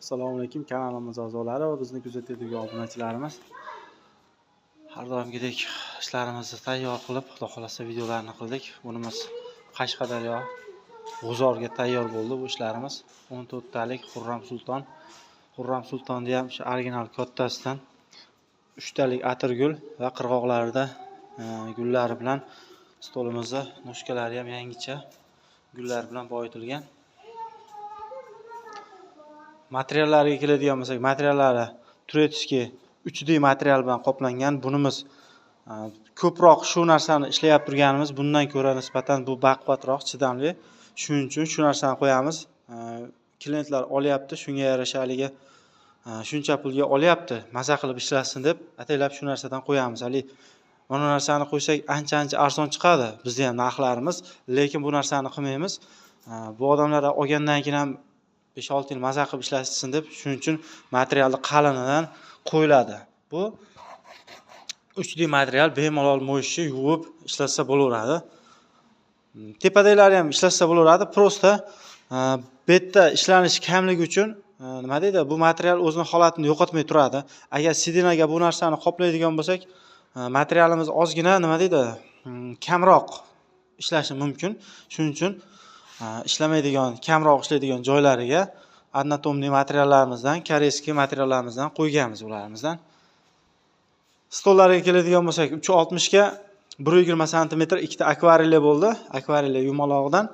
Assalomu alaykum kanalimiz a'zolari va bizni kuzatadigan obunachilarimiz. Har doimgidek ishlarimizni tayyor qilib, Xudo xolasa videolarni qildik. Bunimiz Qashqadaryo G'uzorga tayyor bo'ldi bu ishlarimiz. 14 talik Xurram Sulton. Xurram Sultonni ham shu original kattasidan 3 talik atirgul va qirg'oqlarida gullari bilan stolimizni noshkalari ham yangicha gullar bilan boyitilgan. Materiallariga keladigan bo'lsak, materiallari турецкий 3D material bilan qoplangan. Bunimiz ko'proq shu narsani ishlayap turganimiz, bundan ko'ra nisbatan bu baquvvatroq, chidamli. Shuning uchun shu narsani qo'yamiz. Klientlar olyapti, shunga yarasha haligi shuncha pulga olyapti, maza qilib ishlasin deb ataylab shu narsadan qo'yamiz. Hali mana narsani qo'ysak ancha-ancha arzon chiqadi bizning ham narxlarimiz, lekin bu narsani qilmaymiz. Bu odamlar olgandan keyin ham 5-6 yil maza qilib ishlasin deb, shuning uchun materialni qalinidan qo'yiladi. Bu 3D material bemalol mo'yishi yuvib ishlatsa bo'laveradi. Tepadagilari ham ishlatsa bo'laveradi. Prosta bu yerda ishlanish kamligi uchun nima deydi, bu material o'zini holatini yo'qotmay turadi. Agar sidinaga bu narsani qoplaydigan bo'lsak, materialimiz ozgina nima deydi, kamroq ishlashi mumkin. Shuning uchun ishlamaydigan, kamroq ishlaydigan joylariga однотонный materiallarimizdan, koreyskiy materiallarimizdan qo'yganmiz ularımızdan. Stollarga keladigan bo'lsak, 360 ga 120 santimetr ikkita akvarelya bo'ldi. Akvarelya yumalog'idan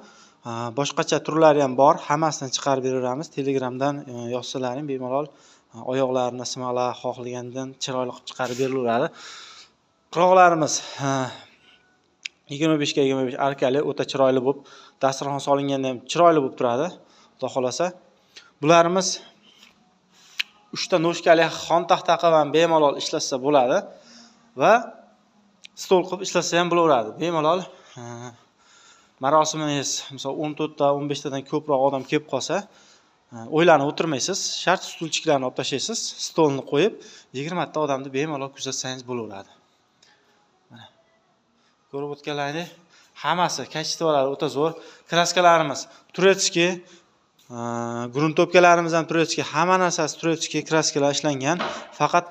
boshqacha turlari ham bor. Hammasini chiqarib beraveramiz. Telegramdan yozsalaring bemalol oyoqlarini smala xohlagandan chiroyli qilib chiqarib berilaveradi. Qirg'oqlarimiz 25 ga 25 arkali o'ta chiroyli bo'lib, dasturxon solinganda ham chiroyli bo'lib turadi. Xudo xolasa. Bularimiz 3 ta noshkali xontaxta qilib ham bemalol ishlatsa bo'ladi va stol qilib ishlatsa ham bo'laveradi. Bemalol marosimingiz, misol 14 ta, 15 tadan ko'proq odam kelib qolsa, o'ylanib o'tirmaysiz. Shart stulchiklarni olib tashlaysiz, stolni qo'yib 20 ta odamni bemalol kuzatsangiz bo'laveradi. Mana ko'rib o'tganlaringizdek, hammasi kачестволari o'ta zo'r. Kraskalarimiz турецкий, gruntopkalarimiz ham турецкий, hamma narsasi турецкий kraskalar ishlangan. Faqat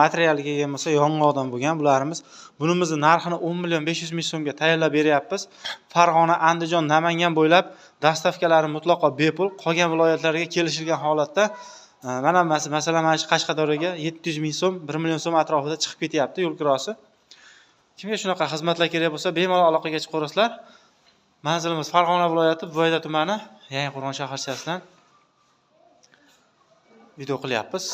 materialga kelgan bo'lsa yong'oqdan bo'lgan bularimiz. Bunimizni narxini 10 million 500 ming so'mga tayyorlab beryapmiz. Farg'ona, Andijon, Namangan bo'ylab dastavkalari mutlaqo bepul. Qolgan viloyatlarga kelishilgan holatda mana masalan mana shu Qashqadaryoga 700 ming so'm, 1 million so'm atrofida chiqib ketyapti yo'l kirosi. Kimga shunaqa xizmatlar kerak bo'lsa, bemalol aloqaga chiqaverasizlar. Manzilimiz Farg'ona viloyati, Buvayda tumani, Yangiqo'rg'on shaharchasidan video qilyapmiz.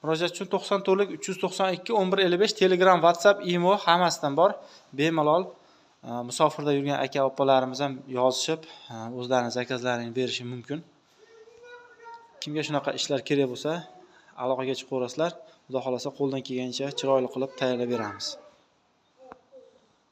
Murojaat uchun 94 392 11 55 Telegram, WhatsApp, Imo hammasidan bor. Bemalol musofirda yurgan aka opalarimiz ham yozishib, o'zlarining zakazlarini berishi mumkin. Kimga shunaqa ishlar kerak bo'lsa, aloqaga chiqaverasizlar. Xudo xolasa qo'ldan kelgancha chiroyli qilib tayyorlab beramiz.